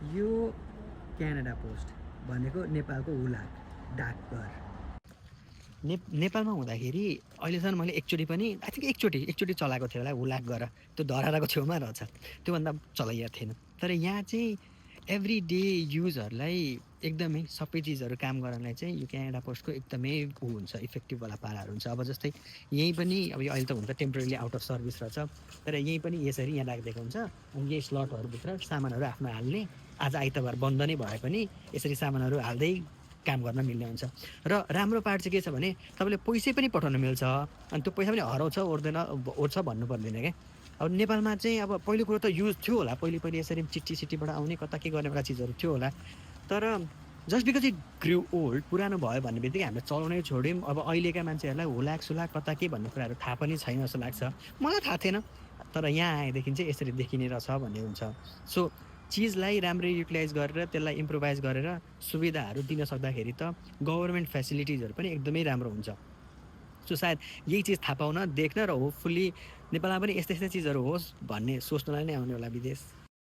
यो Canada post भनेको नेपालको हुलाक डाकघर। नेपालमा हुँदाखेरि अहिलेसम्म मैले एकचोटि पनि आई थिङ्क एकचोटि चलाएको थियो होला हुलाक गरेर, त्यो धराराको छेउमा रहेछ, त्योभन्दा चलाइएको थिएन। तर यहाँ चाहिँ एभ्री डे युजहरूलाई एकदमै सबै चिजहरू काम गराउनलाई चाहिँ यो क्यानाडा पोस्टको एकदमै हुन्छ, इफेक्टिभवाला पाराहरू हुन्छ। अब जस्तै यहीँ पनि अब यो अहिले त हुन्छ टेम्पोररी आउट अफ सर्भिस रहेछ, तर यहीँ पनि यसरी यहाँ राखिदिएको हुन्छ। अनि यही स्लटहरूभित्र सामानहरू आफ्नो हाल्ने, आज आइतबार बन्द नै भए पनि यसरी सामानहरू हाल्दै काम गर्न मिल्ने हुन्छ। र राम्रो पार्ट चाहिँ के छ भने तपाईँले पैसै पनि पठाउन मिल्छ, अनि त्यो पैसा पनि हराउँछ ओर्दैन ओर्छ भन्नु पर्दैन क्या। अब नेपालमा चाहिँ अब पहिलो कुरो त युज थियो होला, पहिले यसरी चिट्ठीबाट आउने कता के गर्नेवाला चिजहरू थियो होला, तर just because it grew old, पुरानो भयो भन्ने बित्तिकै हामीले चलाउनै छोड्यौँ। अब अहिलेका मान्छेहरूलाई हुलाक सुलाक कता के भन्ने कुराहरू थाहा पनि छैन जस्तो लाग्छ, मलाई थाहा थिएन। तर यहाँ आएदेखि चाहिँ यसरी देखिने रहेछ भन्ने हुन्छ। सो चिजलाई राम्ररी युटिलाइज गरेर त्यसलाई इम्प्रोभाइज गरेर सुविधाहरू दिन सक्दाखेरि त गभर्मेन्ट फेसिलिटिजहरू पनि एकदमै राम्रो हुन्छ। सो सायद यही चिज थाहा पाउन, देख्न र होपफुल्ली नेपालमा पनि यस्तै चिजहरू होस् भन्ने सोच्नलाई नै आउने होला विदेश।